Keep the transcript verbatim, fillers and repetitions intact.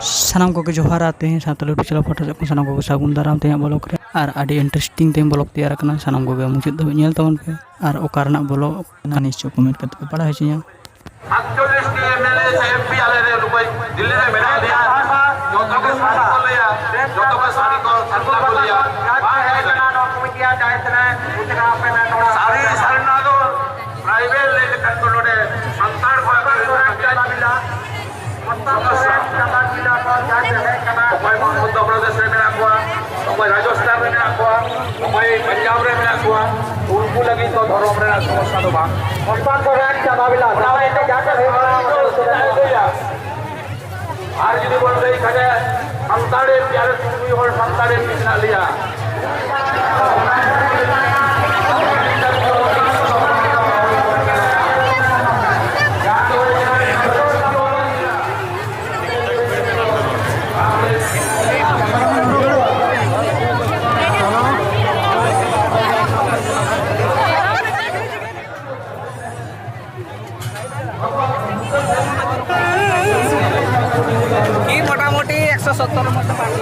ᱥᱟᱱᱟᱢ ᱠᱚᱜᱮ ᱡᱚᱦᱟᱨ, ᱟᱨ ᱛᱮᱦᱮᱧ ᱥᱟᱱᱛᱟᱲ YouTube channel ᱯᱟᱦᱴᱟ ᱥᱮᱫ ᱠᱷᱚᱱ ᱥᱟᱱᱟᱢ ᱠᱚᱜᱮ ᱥᱟᱹᱜᱩᱱ ᱫᱟᱨᱟᱢ ᱛᱮᱦᱮᱧᱟᱜ vlog ᱨᱮ᱾ ᱟᱨ ᱟᱹᱰᱤ interesting ᱛᱮᱦᱮᱧ vlog ᱛᱮᱭᱟᱨ ᱟᱠᱟᱱᱟ, ᱥᱟᱱᱟᱢ ᱠᱚᱜᱮ ᱢᱩᱪᱟᱹᱫ ᱫᱷᱟᱹᱵᱤᱡ ᱧᱮᱞ ᱛᱟᱵᱚᱱ ᱯᱮ᱾ ᱟᱨ ᱚᱠᱟ ᱨᱮᱱᱟᱜ vlog ᱠᱟᱱᱟ ᱱᱤᱥᱪᱚᱭ comment ᱠᱟᱛᱮ ᱯᱮ ᱵᱟᱲᱟᱭ ᱦᱚᱪᱚᱧᱟ᱾ ᱟᱴᱪᱚᱞᱞᱤᱥ ᱴᱤ MLA ᱥᱮ MP ᱟᱞᱮ ᱨᱮ ᱱᱩᱠᱩᱭ ᱫᱤᱞᱞᱤ ᱨᱮ ᱢᱮᱱᱟᱜ ᱞᱮᱭᱟ, ᱡᱚᱛᱚ ᱜᱮ ᱥᱟᱹᱨᱤ ᱠᱚ ᱞᱟᱹᱭᱟ, ᱡᱚᱛᱚ ᱜᱮ ᱥᱟᱹᱨᱤ ᱠᱚ ᱥᱟᱱᱛᱟᱲ ᱠᱚ ᱞᱟᱹᱭᱟ᱾ ᱥᱟᱹᱨᱤ ᱥᱟᱨᱱᱟ ᱫᱚ tribal ᱞᱟᱹᱭ ᱞᱮᱠᱷᱟᱱ ᱫᱚ ᱱᱚᱰᱮ ᱥᱟᱱᱛᱟᱲ ᱠᱚᱣᱟᱜ ᱜᱮ ᱢᱮᱱᱟᱜ ᱜᱮᱭᱟ᱾ ᱚᱠᱚᱭ ᱢᱚᱫᱽᱫᱷᱚ ᱯᱨᱚᱫᱮᱥ ᱨᱮ ᱢᱮᱱᱟᱜ ᱠᱚᱣᱟ, ᱚᱠᱚᱭ ᱨᱟᱡᱚᱥᱛᱷᱟᱱ ᱨᱮ ᱢᱮᱱᱟᱜ ᱠᱚᱣᱟ, ᱚᱠᱚᱭ ᱯᱟᱧᱡᱟᱵᱽ ᱨᱮ ᱢᱮᱱᱟᱜ ᱠᱚᱣᱟ, ᱩᱱᱠᱩ ᱞᱟᱹᱜᱤᱫ ᱫᱚ ᱫᱷᱚᱨᱚᱢ ᱨᱮᱱᱟᱜ ᱥᱚᱢᱚᱥᱥᱟ ᱫᱚ ᱵᱟᱝ᱾ ᱚᱱᱟ ᱦᱚᱛᱮᱡ ᱛᱮ ᱡᱟᱦᱟᱸ ᱠᱚ ᱦᱩᱭᱩᱜ ᱠᱟᱱᱟ, ᱚᱱᱟ ᱫᱚ ᱞᱟᱹᱭᱟ᱾ ᱟᱨ ᱡᱩᱫᱤ ᱵᱚᱱ ᱞᱟᱹᱭ ᱠᱷᱟᱱ, ᱥᱟᱱᱛᱟᱲᱤ ᱯᱤᱭᱟᱨ ᱦᱚᱲ ᱥᱟᱱᱛᱟᱲᱤ ᱢᱮᱱᱟᱜ ᱞᱮᱭᱟ᱾ ᱠᱤ ᱢᱚᱴᱟᱢᱩᱴᱤ ᱮᱠᱥᱚ ᱥᱚᱛᱛᱚᱨ ᱢᱚᱫᱽᱫᱷᱮ ᱯᱟᱲᱟᱜ᱾